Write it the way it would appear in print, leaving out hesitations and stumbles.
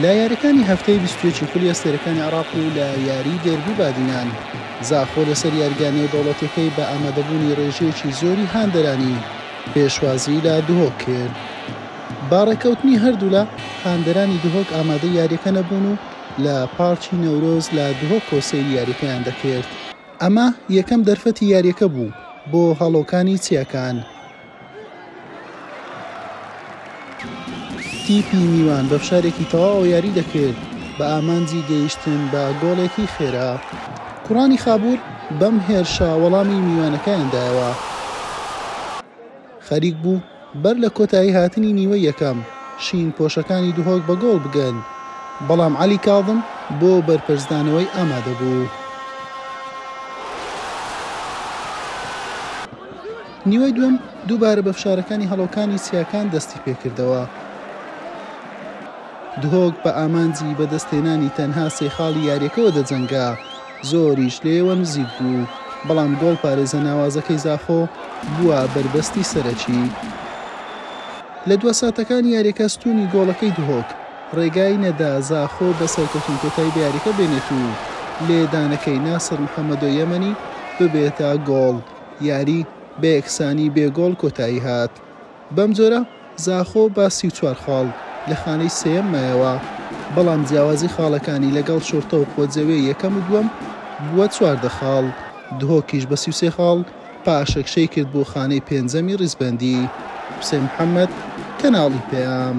لە یاریەکانی هەفتەی 21 ی خولی ئەستێرەکانی عێراق و لە یاریی دێربی بادینان، زاخۆ لەسەر یاریگا نێودەوڵەتیەکەی بە ئامادەبوونی رێژەیەکی زۆری هاندەرانی پێشوازی لە دهۆک کرد. بە ڕێککەوتنی هەردوولا، هاندەرانی دهۆک ئامادەی یاریەکە نەبوون و لە پارکی نەورۆز لە دهۆکەوە سەیری یاریەکەیان دەکرد. ئەمە یەکەم دەرفەتی یاریەکە بوو بۆ هەڵۆکانی چیاکان. تیپی میوان بە فشارێکی تەواوەوە یاری دەکرد بە ئامانجی گەیشتن بە گۆڵێکی خێرا. کوڕانی خابوور بەم هێرشە وەڵامی میوانەکەیان دایەوە. خەریک بوو بەر لە کۆتایی هاتنی نیوەی یەکەم شین پۆشەکانی دهۆک بە گۆڵ بگەن، بەڵام عەلی کاظم بۆ بەرپەرچدانەوەی ئامادە بوو. نیوەی دووەم دووبارە بە فشارەکانی هەڵۆکانی چیاکان دەستی پێکردەوە. دهۆک بە ئامانجی بەدەستهێنانی تەنها سێ خاڵی یارییەکەوە دەجەنگا، زۆریش لێیەوە نزیک بوو، بەڵام گۆڵپارێزە ناوازەکەی زاخۆ بووە بەربەستی سەرەکی. لە دوا ساتەکانی یارییەکە ستوونی گۆڵەکەی دهۆک رێگای نەدا زاخۆ بە سەرکەوتن کۆتایی بە یارییەکە بێنێت و لێدانەکەی ناسر محەمەدۆ یەمەنی ببێتە گۆڵ، یاری بە یەکسانی بێ گۆڵ کۆتایی هات. بەمجۆرە زاخۆ بە 34 خاڵ لە خانەی سێیەم مایەوە، بەڵام جیاوازی خاڵەکانی لەگەڵ شوڕتە و قوەجەوێ یەکەم و دووەم بووە 14 خاڵ، دهۆکیش بە 33 خاڵ پاشەکشەی کرد بۆ خانەی پێنجەمی ریزبەندی. حوسێن محەمەد، کەناڵی پەیام.